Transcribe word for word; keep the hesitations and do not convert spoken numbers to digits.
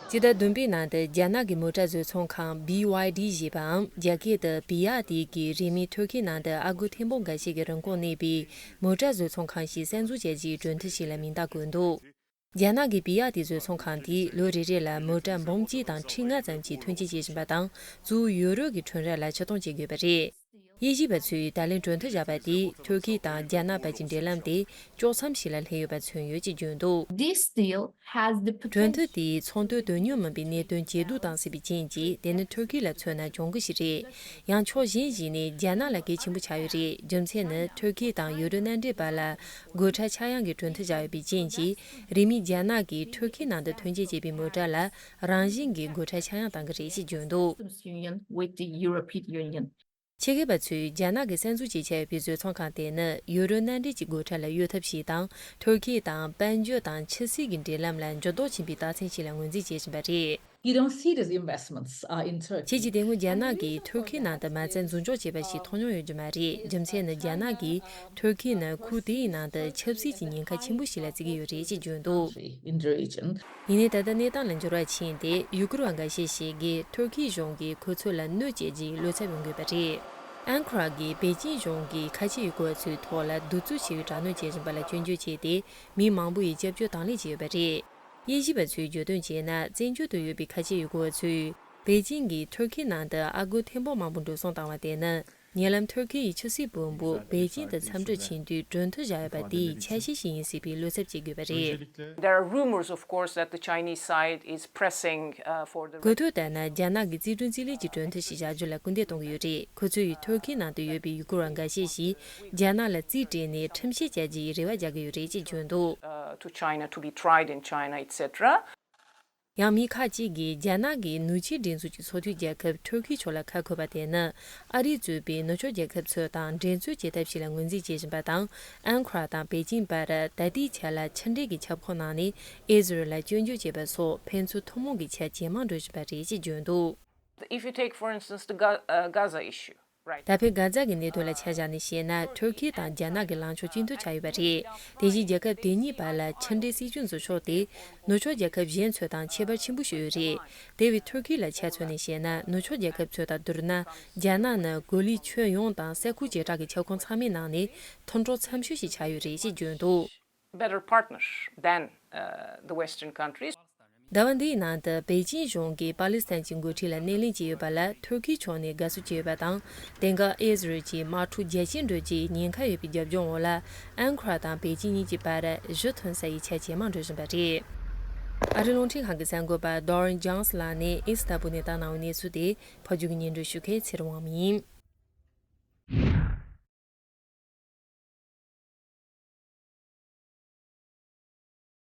སྤྱི་ཟླ་བདུན་པའི་ནང་དུ་རྒྱ་ནག་གི་མོ་ཊ་བཟོ་ཚོང་ཁང་བྷི་ཝའི་ཌི་ཞེས་པའམ་རྒྱ་སྐད་དུ་བི་ཡ་ཏི་གིས་རིང་མིན་ཐུར་ཁེའི་ནང་དུ་ཨ་སྒོར་ཐེར་འབུམ་འགའ་ཤས་ཀྱི་རིན་གོང་གནས་པའི་མོ་ཊ་བཟོ་ཚོང་ཁང་ཞིག་གསར་འཛུགས་བྱས་རྗེས་གྲོས་མཐུན་ཞིག་ལ་མིང་རྟགས་བཀོད་འདུག་རྒྱ་ནག་གི་བི་ཡ་ཏི་བཟོ་ཚོང་ཁང་དེས་ལོ་རེ་རེ་ལ་མོ་ཊ་འབུམ་གཅིག་དང་ཁྲི་ལྔ་ཙམ་གྱི་ཐོན་སྐྱེད་བྱེད་བཞིན་པ་དང་། གཙོ་བོ་ཡུ་རོབ་ཀྱི་ཁྲོམ་ར་ལ་ཕྱིར་གཏོང་བྱེད་དགོས་པ་རེད། དབྱེ་ཞིབ་པ་ཚོས་ད་ལན་གྲོས་མཐུན་བཞག་པ་དེས་ཐུར་ཁེ་དང་རྒྱ་ནག་བར་གྱི་འབྲེལ་ལམ་དེ་དཀྱོག་མཚམས་ཤིག་ལ་སླེབས་ཡོད་པ་མཚོན་ཡོད་ཅེས་བརྗོད་འདུག This deal has the གྲོས་མཐུན་potential དེས་ཚོང་དོན་དོན་སྙིང་མིན་པའི་གནད་དོན་ཇེ་སྡུག་བཏང་སྲིད་པའི་རྐྱེན་གྱིས། དེ་ནི་ཐུར་ཁེ་ལ་མཚོན་ན་གྱོང་གུན་ཞིག་རེད། ཡང་ཕྱོགས་གཞན་ཞིག་ནས་རྒྱ་ནག་ལ་གལ་ཆེན་པོ་ཆགས་ཡོད་རེད། རྒྱུ་མཚན་ནི་ཐུར་ཁེ་དང་ཡུ་རོབ་མནའ་འབྲེལ་བར་ལ་སྒོ་ཁྲལ་ཆག་ཡང་གི་གྲོས་མཐུན་བཞག་ཡོད་པའི་རྐྱེན་གྱིས། རིང་མིན་རྒྱ་ནག་གིས་ཐུར་ཁེའི་ནང་དུ་ཐོན་སྐྱེད་བྱས་པའི་མོ་ཊ་ལ་རང་བཞིན་གྱིས་སྒོ་ཁྲལ་ཆག་ཡང་བཏང་གི་རེད་ཅེས་བརྗོད་འདུག Customs Union with the European Union. ཆེད་མཁས་པ་ཚོས་རྒྱ་ནག་གིས་གསར་འཛུགས་བྱེད་འཆར་ཡོད་པའི་བཟོ་ཚོང་ཁང་དེ་ནི་ཡུ་རོབ་མནའ་འབྲེལ་གྱི་སྒོ་ཁྲལ་ལ་གཡོལ་ཐབས་ཤིག་དང་། ཐུར་ཁེ་དང་དཔལ་འབྱོར་དང་ཕྱི་སྲིད་ཀྱི་འབྲེལ་ལམ་ལ་འགྱུར་ལྡོག་ཕྱིན་པའི་རྟགས་མཚན་ཞིག་ལ་ངོས་འཛིན་བྱེད་བཞིན་པ་རེད། You don't see these investments uh, in Turkey. ཁྱེད་ཀྱིས་དེ་སྔོན་རྒྱ་ནག་གིས་ཐུར་ཁེའི་ནང་དུ་མ་རྩ་འཛུགས་འཇོག་བྱས་པ་ཞིག་མཐོང་མྱོང་ཡོད་རྒྱུ་མ་རེད། རྒྱུ་མཚན་ནི་རྒྱ་ནག་གིས་ཐུར་ཁེ་ནི་ཁུལ་དེའི་ནང་དུ་ཆབ་སྲིད་ཀྱི་ཉེན་ཁ་ཆེན་པོ་ཞིག་ལ་བརྩི་གི་ཡོད་རེད་ཅེས་བརྗོད་འདུག In the region. ཡིན་ནའི་ད་ལྟ་གནས་སྟངས་ལ་འགྱུར་བ་ཕྱིན་ཏེ། ཡུ་གུར་བ་འགའ་ཤས་ཤིག་གིས་ཐུར་ཁེ་གཞུང་གིས་ཁོ་ཚོ་ལ་གནོད་སྐྱེལ་རྒྱུའི་བློ་འཚབ་ཡོང་དགོས་པ་རེད། ཨན་ཁུ་ར་གིས་པེ་ཅིན་གཞུང་གིས་ཁ་ཆེ་ཡུལ་སྐོར་བ་ཚོའི་ཐོག་ལ་གདུག་རྩུབ་ཆེ་བའི་དྲག་གནོན་བྱེད་བཞིན་པ་ལ་སྐྱོན་བརྗོད་བྱས་ཏེ། མི་མང་པོ་ཡིས་སྐྱབས་བཅོལ་དང་ལེན་བྱས་ཡོད་པ་རེད། དབྱེ་ཞིབ་པ་ཚོས་བརྗོད་དོན་བྱས་ན། བཙན་བྱོལ་དུ་ཡོད་པའི་ཁ་ཆེ་ཡུལ་སྐོར་བ་ཚོས་པེ་ཅིན་གྱིས་ཐུར་ཁེའི་ནང་དུ་ཨ་སྒོར་ཐེར་འབུམ་མང་པོ་འགྲོ་སོང་བཏང་བ་དེ་ནི། ཉེ་ལམ་ཐུར་ཁེ་ཡི་ཕྱི་སྲིད་བློན་པོ་པེ་ཅིན་དུ་འཚམས་འདྲིར་ཕྱིན་དུས་གྲོས་མཐུན་བཞག་ཡོད་པ་དེའི་ཆ་ཤས་ཤིག་ཡིན་སྲིད་པའི་བློ་འཚབ་བྱེད་དགོས་པ་རེད། There are rumors, of course, that the Chinese side is pressing uh, for the གོ་ཐོས་ལྟར་ན། རྒྱ་ནག་གིས་རྩིས་སྒྲུང་རྩིས་ལེན་གྱི་གྲོས་མཐུན་ཞིག་བཞག་རྒྱུ་ལ་སྐུལ་འདེད་གཏོང་གི་ཡོད་རེད། ཁོ་ཚོ་ཡིས་ཐུར་ཁེའི་ནང་དུ་ཡོད་པའི་ཡུལ་སྐོར་བ་འགའ་ཤས་ཤིག་རྒྱ་ནག་ལ་རྩིས་སྤྲད་ནས་ཁྲིམས་བཤེར་བྱ་རྒྱུའི་རེ་བ་རྒྱག་གི་ཡོད་རེད་ཅེས་བརྗོད་འདུག uh, to China, to be tried in China, et cetera. ཡང་མི་ཁག་ཅིག་གིས་རྒྱ་ནག་གིས་ནུབ་ཕྱོགས་སྒྲིག་འཛུགས་ཀྱི་ཚོགས་འཐུས་རྒྱལ་ཁབ་ཐུར་ཁེ་ཕྱོགས་ལ་ཁ་འཁོད་པ་དེ་ནི། ཨ་རིས་གཙོས་པའི་ནུབ་ཕྱོགས་རྒྱལ་ཁབ་ཚོ་དང་འགྲན་རྩོད་བྱེད་ཐབས་ཤིག་ལ་ངོས་འཛིན་བྱེད་བཞིན་པ་དང་། ཨན་ཁུ་ར་དང་པེ་ཅིན་བར་ད་ལྟའི་ཆ་ལ་ཕྱི་འབྲེལ་གྱི་ཁྱབ་ཁོངས་ནང་ནས་ཨི་ཟི་རལ་ལ་སྐྱོན་བརྗོད་བྱས་པ་སོགས་ཕན་ཚུན་ཐུན་མོང་གི་ཆ་ཇེ་མང་འགྲོ་བཞིན་པ་རེད་ཅེས་བརྗོད་འདུག If you take, for instance, the Ga- uh, Gaza issue, right? ད་ཕན་གྷ་ཛ་གི་གནད་དོན་ལ་ཆ་བཞག་ནས་བཤད་ན། ཐུར་ཁེ་དང་རྒྱ་ནག་གི་ལངས་ཕྱོགས་གཅིག་མཐུན་ཆགས་ཡོད་པ་རེད། དེ་བཞིན་རྒྱལ་ཁབ་དེ་གཉིས་བར་ལ་ཕྱི་འབྲེལ་སྲིད་ཇུས་འཛིན་ཕྱོགས་དེ་ནུབ་ཕྱོགས་རྒྱལ་ཁབ་གཞན་ཚོ་དང་ཁྱད་པར་ཆེན་པོ་ཞིག་ཡོད་རེད། དེ་བས་ཐུར་ཁེ་ལ་ཆ་མཚོན་ནས་བཤད་ན། ནུབ་ཕྱོགས་རྒྱལ་ཁབ་ཚོ་དང་བསྡུར་ན། རྒྱ་ནག་ནི་གོ་ལའི་ཁྱོན་ཡོངས་དང་ས་ཁུལ་བྱེ་བྲག་གི་ཁྱབ་ཁོངས་ཚང་མའི་ནང་ནས་མཐུན་གྲོགས་འཚམ་ཤོས་ཤིག་ཆགས་ཡོད་རེད་ཅེས་བརྗོད་འདུག Better partner than uh, the Western countries. ཟླ་བ་འདིའི་ནང་དུ་པེ་ཅིན་གཞུང་གིས་པ་ལི་སི་ཐན་གྱི་འགོ་ཁྲིད་ལ་སྣེ་ལེན་བྱས་ཡོད་པ་ལ་ཐུར་ཁེའི་ཕྱོགས་ནས་དགའ་བསུ་བྱས་ཡོད་པ་དང་། དེང་སྐབས་ཨི་ཟི་རལ་གྱིས་དམག་འཁྲུག་རྒྱ་ཆེར་འགྲོ་རྒྱུའི་ཉེན་ཁ་ཡོད་པའི་རྒྱབ་ལྗོངས་འོག་ལ། ཨན་ཁུ་ར་དང་པེ་ཅིན་གཉིས་ཀྱི་བར་གཞི་མཐུན་ས་ཡི་ཆ་ཇེ་མང་འགྲོ་བཞིན་པ་རེད། ཨ་རིའི་རླུང་འཕྲིན་ཁང་གི་གསར་འགོད་པ་Doron Jones ལགས་ནས་ཨི་སི་ཐན་བུལ་ནས་བཏང་གནང་བའི་གནས་ཚུལ་དེ་ཕབ་སྒྱུར་གྱིས་སྙན་སྒྲོན་ཞུ་མཁན་ཚེ་རིང་དབང་མོ་ཡིན།